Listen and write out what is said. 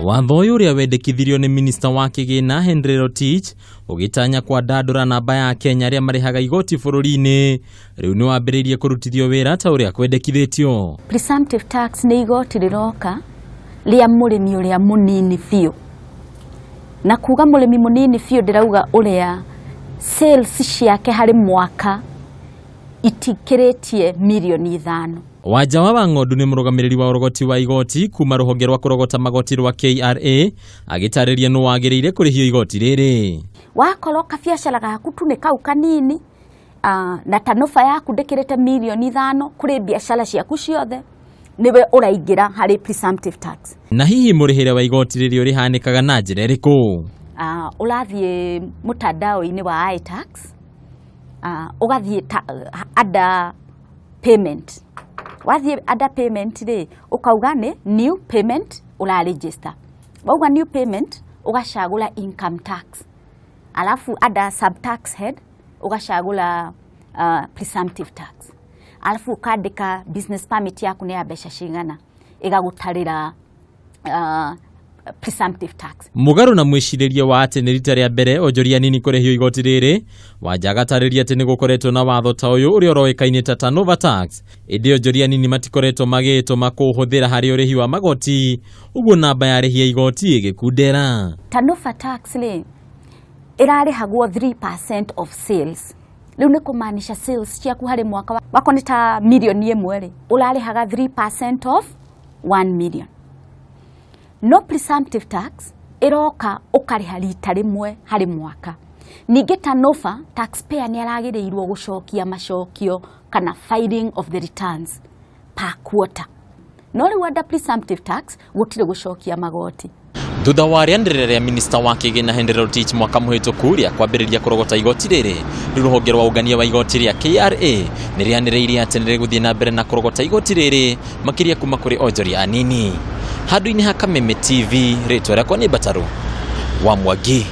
Watho ũyũ ũrĩa wendekithirio nĩ minista wa kĩgĩna Henry Rotich ũgĩtanya kwandandũra namba ya Kenya arĩa marĩhaga igoti bũrũri-inĩ rĩu nĩ wambĩrĩirie kũrutithio wĩra ta ũrĩa kwendekithĩtio. Presumptive tax nĩ igoti rĩroka rĩa mũrĩmi ũrĩa mũnini biũ, na kuga mũrĩmi mũnini biũ ndĩrauga ũrĩa sales ciake harĩ mwaka itikĩrĩtie mirioni 5. Wanja wa Wang'ondu nĩ mũrũgamĩrĩri wa ũrogoti wa igoti kuma rũhonge rwa kũrogota magoti rwa KRA agĩtarĩria nũ wagĩrĩire kũrĩhio igoti rĩrĩ. Wakorwo kabiacara gaku tu nĩ kau kanini, na turnover yaku ndĩkĩrĩte mirioni 5 kũrĩ biacara ciaku ciothe, nĩwe ũraingĩra harĩ presumptive tax. Na hihi mũrĩhĩre wa igoti rĩrĩ ũrĩhanĩkaga na njĩra ĩrĩkũ? Ũrathiĩ mtandao-inĩ wa iTax, ũgathiĩ under payment. Wathiĩ under payment rĩ, ũkauga nĩ new payment ũra register. Wauga new payment, ũgacagũra income tax, alafu under subtax head ũgacagũra presumptive tax, alafu ũkandĩka business permit yaku nĩ ya mbeca cigana, ĩgagũtarĩra presumptive tax. Mũgarũ na mwĩcirĩrie wa atĩ nĩ rita rĩa mbere onjoria anini kũrĩhio igoti rĩrĩ, Wanja agatarĩria atĩ nĩ gũkoretwo na watho ta ũyũ ũrĩa ũroĩkaine ta turnover tax, ĩndĩ onjoria anini matikoretwo magĩtũma kũũhũthĩra harĩ ũrĩhi wa magoti, ũguo namba ya arĩhi a igoti ĩgĩkundera. Turnover tax rĩ, ĩrarĩhagwo 3% of sales. Rĩu nĩ kũmaanisha sales ciaku harĩ mwaka wako nĩ ta mirioni 1 rĩ, ũrarĩhaga 3% of 1 million. No presumptive tax ĩroka ũkarĩha rita rĩmwe harĩ mwaka. Ningĩ turnover, taxpayer nĩ aragĩrĩirwo gũcokia macokio kana filing of the returns per quarter. No rĩu under presumptive tax gũtirĩ gũcokia magoti. Thutha wa rĩanĩrĩra rĩa minista wa kĩgĩna Henry Rotich mwaka mũhĩtũku rĩa kwambĩrĩria kũrogota igoti rĩrĩ, rĩu rũhonge rwa ũngania wa igoti rĩa KRA nĩ rĩanĩrĩire atĩ nĩ rĩgũthiĩ na mbere na kũrogota igoti rĩrĩ makĩria kuma kũrĩ onjoria anini. Handũ-inĩ ha Kameme TV, rĩtwa rĩakwa nĩ Mbataru wa Mwangi.